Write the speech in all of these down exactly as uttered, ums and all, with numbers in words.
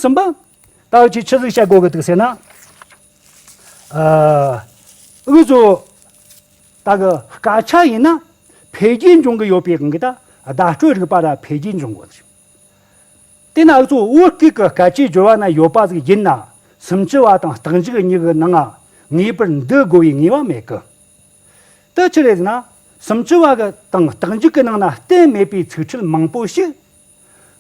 གསུམ་པ། ད་འུ་ཆོས་ཆི་ཟིག་བཤད་དགོས་གི་འདུག་ཟེར་ན། ཨ། འུ་ཚོ་ད་གི་སྐད་ཆ་ཡིན་ན་འཕེལ་རྒྱས་འབྱུང་གི་ཡོད་པའི་དབང་གིས་ད་བརྡ་སྤྲོད་རིག་པ་ར་འཕེལ་རྒྱས་འབྱུང་གི་ཡོད་རེད། དེས་ན་འུ་ཚོ་བོད་སྐད་ཀྱི་སྐད་ཆའི་སྦྱོར་བ་ན་ཡོད་པ་ཟིག་ཡིན་ན། སུམ་ཅུ་བ་དང་རྟག་འཇུག་གཉིས་ཀྱི་ནང་ང་ངེས་པར་འདུ་དགོས་པའི་ངེས་པ་མེད་གི། དེ་ཆི་རེད་ཟེར་ན། སུམ་ཅུ་བ་གི་དང་རྟག་འཇུག་གི་ནང་ན་གཏན་མེད་པའི་ཚིག་ཕྲད་མང་པོ་ཞིག་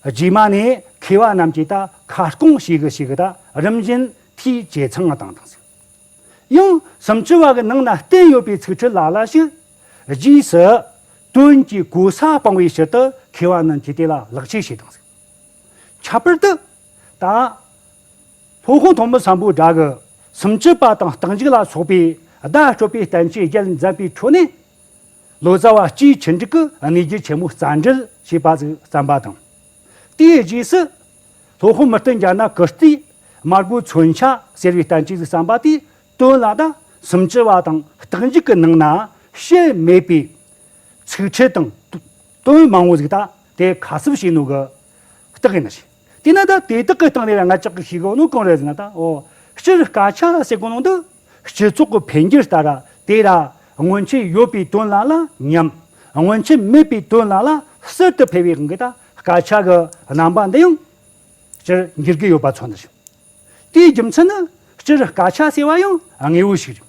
རྗེས་མ་ནས་མཁས་པ་རྣམས་ཀྱིས་ད་ཁ་སྐོང་བྱེད་གི་བྱེད་གི་ད་རིམ་བཞིན་མཐའི་ཇེ་ཚང་ང་བཏང་བཏང་ཟིག། ཡང་སུམ་ཅུ་བ་གི་ནང་ན་བསྟན་ཡོད་པའི་ཚིག་ཕྲད་ལ་ལ་ཞིག་རྗེས་སུ་དོན་གྱི་གོ་ས་སྤང་བའི་ཕྱིར་དུ་མཁས་པ་རྣམས་ཀྱིས་དེ་ལ་ལེགས་བཅོས་བྱས་བཏང་ཟིག། ཁྱད་པར་དུ་ད་སློབ་དཔོན་ཐོན་མི་སམ་བྷོ་ཊ་གི་སུམ་ཅུ་པ་དང་རྟག་འཇུག་ལ་སོགས་པའི་བརྡ་སྤྲོད་པའི་བསྟན་བཅོས་རྒྱལ་མཚན་པའི་ཁྲོད་ནས། ལོ་ཙཱ་བ་སྤྱིའི་ཆོས་འབྲེལ་གྱི་གནས་རྒྱུ་ཆེན་མོ་རྩ་འགྲེལ་ཞེས་པ་ཟིག་བརྩམས་པ་དང་། དེའི་རྗེས་སུ་སློབ་དཔོན་མི་བསྟུན་རྒྱ་ནག་ཀིརྟིས་དམར་པོའི་མཚོན་ཆ་ཟེར་བའི་བསྟན་བཅོས་ཟིག་བརྩམས་པ་དེའི་དོན་ལ་ད་སུམ་ཅུ་བ་དང་རྟག་འཇུག་གི་ནང་ན་བཤད་མེད་པའི་ཚིག་ཕྲད་དང་དོན་མང་བོ་ཟིག་ད་དེ་ཁ་གསབ་བྱས་ནོ་གི་རྟགས་ཡིན་ནི་རེད། དེས་ན་ད་དེ་དག་གི་སྟེང་ནས་ང་ཅག་གིས་ཤེས་དགོས་ནོ་གང་རེད་ཟེར་ན། ད་འོ་སྤྱིར་སྐད་ཆ་ཟེར་གོ་ནོ་འདི་སྤྱི་ཚོགས་ཀྱི་འཕེལ་འགྱུར་ལྟར་དེ་ར་སྔོན་ཆད་ཡོད་པའི་དོན་ལ་ལ་ཉམས། སྔོན་ཆད་མེད་པའི་དོན་ལ་ལ་གསར་དུ་འཕེལ་བའི་དབང་གིས་ད་སྐད་ཆ་གི་རྣམ་པ་འདི་ཡང་སྤྱིར་འགྱུར་གི་ཡོད་པ་མཚོན་ནི་རེད། དེའི་རྒྱུ་མཚན་ནི་སྤྱིར་སྐད་ཆ་ཟེར་བ་ཡང་དངོས་པོ་ཞིག་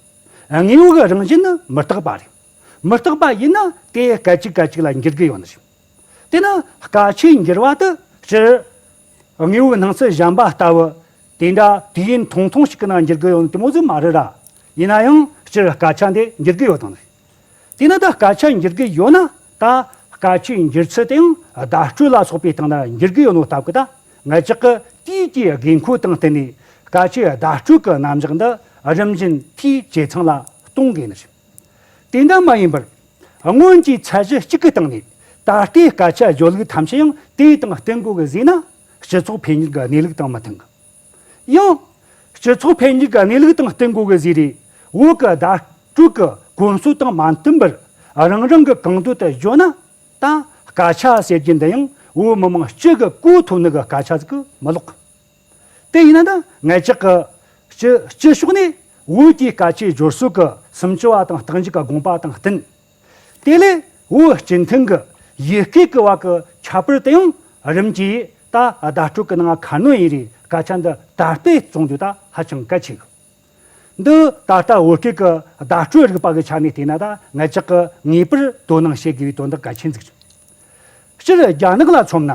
རེད། དངོས་པོ་གི་རང་བཞིན་ནི་མི་རྟག་པ་རེད། མི་རྟག་པ་ཡིན་ན་དེ་སྐད་ཅིག་སྐད་ཅིག་ལ་འགྱུར་གི་ཡོད་ནི་རེད། དེས་ན་སྐད་ཆའི་འགྱུར་བ་དེ་སྤྱིར་དངོས་པོའི་སྣང་ཚུལ་གཞན་པ་ལྟ་བུ་དེ་འདྲ་དུས་ཡུན་ཐུང་ཐུང་ཞིག་གི་ནང་འགྱུར་གི་ཡོད་ནི་དེ་མོ་ཟིག་མ་རེད་ར། ཡིན་ན་ཡང་སྤྱིར་སྐད་ཆ་འདི་འགྱུར་གི་ཡོད་དང་། དེས་ན་ད་སྐད་ཆ་འགྱུར་གི་ཡོད་ན་ད་སྐད་ཆའི་འགྱུར་ཚུལ་དེ་ཡང་བརྡ་སྤྲོད་ལ་སོགས་པའི་སྟེང་ན་འགྱུར་གི་ཡོད་ནོ་སྟབས་ཀྱིས་ད་ང་ཅག་གིས་དུས་ཀྱི་དགོས་མཁོ་དང་བསྟུན་ནས་སྐད་ཆའི་བརྡ་སྤྲོད་ཀྱི་རྣམ་གཞག་འདི་རིམ་བཞིན་འཐུས་ཇེ་ཚང་ལ་གཏོང་དགོས་ནི་རེད། དེ་འདྲ་མ་ཡིན་པར། སྔོན་གྱི་ཚད་གཞི་གཅིག་གི་སྟེང་ནས་ད་ལྟའི་སྐད་ཆ་སྦྱོར་ལུགས་ཐམས་ཅད་ཡང་དེ་དང་བསྟུན་དགོས་གི་ཟེར་ན། སྤྱི་ཚོགས་འཕེལ་འགྱུར་གྱི་གནས་ལུགས་དང་མི་མཐུན་གི། ཡང་། སྤྱི་ཚོགས་འཕེལ་འགྱུར་གྱི་གནས་ལུགས་དང་བསྟུན་དགོས་གི་ཟེར་རེད། བོད་ཀྱི་བརྡ་སྤྲོད་ཀྱི་གོམས་སྲོལ་དང་མ་མཐུན་པར་རང་རང་གི་གང་འདོད་དུ་བརྗོད་ན། ད་སྐད་ཆ་ཟེར་རྒྱུ་འདི་ཡང་བོད་མི་མང་སྤྱི་གི་གོ་ཐུབ་ནི་གི་སྐད་ཆ་ཟིག་གི་མི་ལོག་གི། དེ་ཡིན་ན་ད་ང་ཅག་གི་སྤྱི་སྤྱི་ཕྱོགས་ནས་བོད་ཀྱི་སྐད་ཆའི་སྦྱོར་སྲོལ་གྱི་སུམ་ཅུ་བ་དང་རྟག་འཇུག་གི་དགོངས་པ་དང་བསྟུན། དེ་ལས་བོད་སྤྱི་མཐུན་གྱི་ཡུལ་སྐད་ཀྱི་བར་གྱི་ཁྱད་པར་དེ་ཡང་རིམ་གྱིས་ད་བརྡ་སྤྲོད་ཀྱི་ནང་ཁ་སྣོན་ཡིན་རེད། སྐད་ཆ་འདི་དར་སྤེལ་གཏོང་རྒྱུ་ད་ཧ་ཅང་གལ་ཆེ་གི། འདི་ད་ལྟ་བོད་སྐད་ཀྱི་བརྡ་སྤྲོད་རིག་པ་གི་ཆ་ནས་བལྟས་ན་ད་ང་ཅག་གིས་ངེས་པར་དོ་སྣང་བྱེད་དགོས་པའི་དོན་དག་གལ་ཆེན་ཟིག་རེད། སྤྱིར་རྒྱ་ནག་ལ་མཚོན་ན།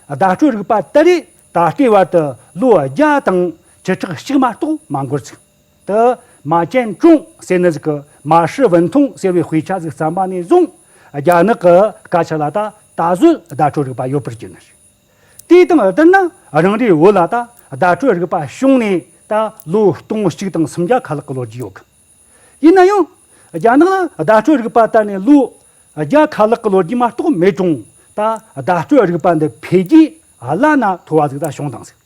བརྡ་སྤྲོད་རིག་པ་ད་རེས་ད་ལྟའི་བར་དུ་ལོ་བརྒྱ་དང་བཅུ་ཕྲག་གཅིག་མ་གཏོགས་མ་འགོར་ཟིག། དེ་མ་ཅན་ཀྲུང་ཟེར་ནི་ཟིག་གིས་མ་ཧྲི་ཝུན་ཐུང་ཟེར་བའི་དཔེ་ཆ་ཟིག་བརྩམས་པ་ནས་བཟུང་རྒྱ་ནག་གི་སྐད་ཆ་ལ་ད་ད་གཟོད་བརྡ་སྤྲོད་རིག་པ་ཡོད་པར་གྱུར་ནི་རེད། དེའི་དང་བསྡུར་ན་རང་རེའི་བོད་ལ་ད་བརྡ་སྤྲོད་རིག་པ་བྱུང་ནས་ད་ལོ་སྟོང་གཅིག་དང་སུམ་བརྒྱ་ཁ་ལྷག་གི་ལོ་རྒྱུས་ཡོད་གི། ཡིན་ན་ཡང་རྒྱ་ནག་ལ་བརྡ་སྤྲོད་རིག་པ་དར་ནས་ལོ་བརྒྱ་ཁ་ལྷག་གི་ལོ་རྒྱུས་མ་གཏོགས་མེད་རུང་། ད་བརྡ་སྤྲོད་རིག་པ་འདི་འཕེལ་རྒྱས་བླ་ན་མཐོ་བ་ཟིག་ད་བྱུང་བཏང་ཟིག།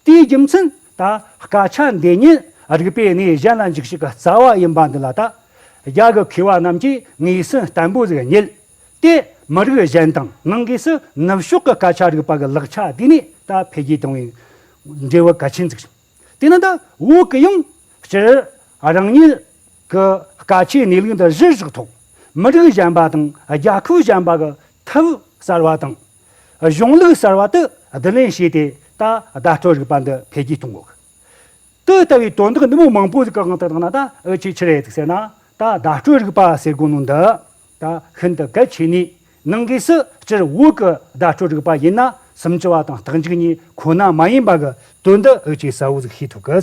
དེའི་རྒྱུ་མཚན་ད་སྐད་ཆ་འདི་ཉིད་རིག་པའི་གནས་གཞན་ལ་འཇུག་བྱེད་ཀྱི་རྩ་བ་ཡིན་པ་འདི་ལ་ད་རྒྱ་གི་མཁས་པ་རྣམས་ཀྱིས་ངེས་ཟིན་བརྟན་པོ་ཟིག་རྙེད་དེ། མི་རིགས་གཞན་དང་ནང་སྒོས་སུ་ནུབ་ཕྱོགས་ཀྱི་སྐད་ཆ་རིག་པ་གི་ལག་ཆ་བསྡུས་ནས་ད་འཕེལ་རྒྱས་བཏང་བའི་འབྲས་བུ་གལ་ཆེན་ཟིག་རེད། དེས་ན་ད་བོད་ཀྱི་ཡང་སྤྱིར་རང་ཉིད་ཀྱི་སྐད་ཆའི་གནས་ལུགས་འདི་གཞིར་བཞག་ཐོག་མི་རིགས་གཞན་པ་དང་རྒྱལ་ཁབ་གཞན་པ་གི་ཐབས་གསར་བ་དང་གཞུང་ལུགས་གསར་བ་དེ་བསྡུ་ལེན་བྱས་ཏེ་ད་བརྡ་སྤྲོད་རིག་པ་འདི་འཕེལ་རྒྱས་གཏོང་དགོས། དེ་ལྟ་བུའི་དོན་དག་འདི་མོ་མང་པོ་ཞིག་གི་དབང་དུ་བཏང་ན་ད་འུ་ཆོས་ཆི་རེད་ཟེར་ན། ད་བརྡ་སྤྲོད་རིག་པ་ཟེར་གོ་ནོ་འདི་ད་ཤིན་ཏུ་གལ་ཆེ་ནི། ནང་སྒོས་སུ་སྤྱིར་བོད་ཀྱི་བརྡ་སྤྲོད་རིག་པ་ཡིན་ན་སུམ་ཅུ་བ་དང་རྟག་འཇུག་གཉིས་ཁོ་ན་མ་ཡིན་པ་གི་དོན་འདི་འུ་ཆོས་གསལ་བོ་ཞིག་ཤེས་ཐུབ་གི།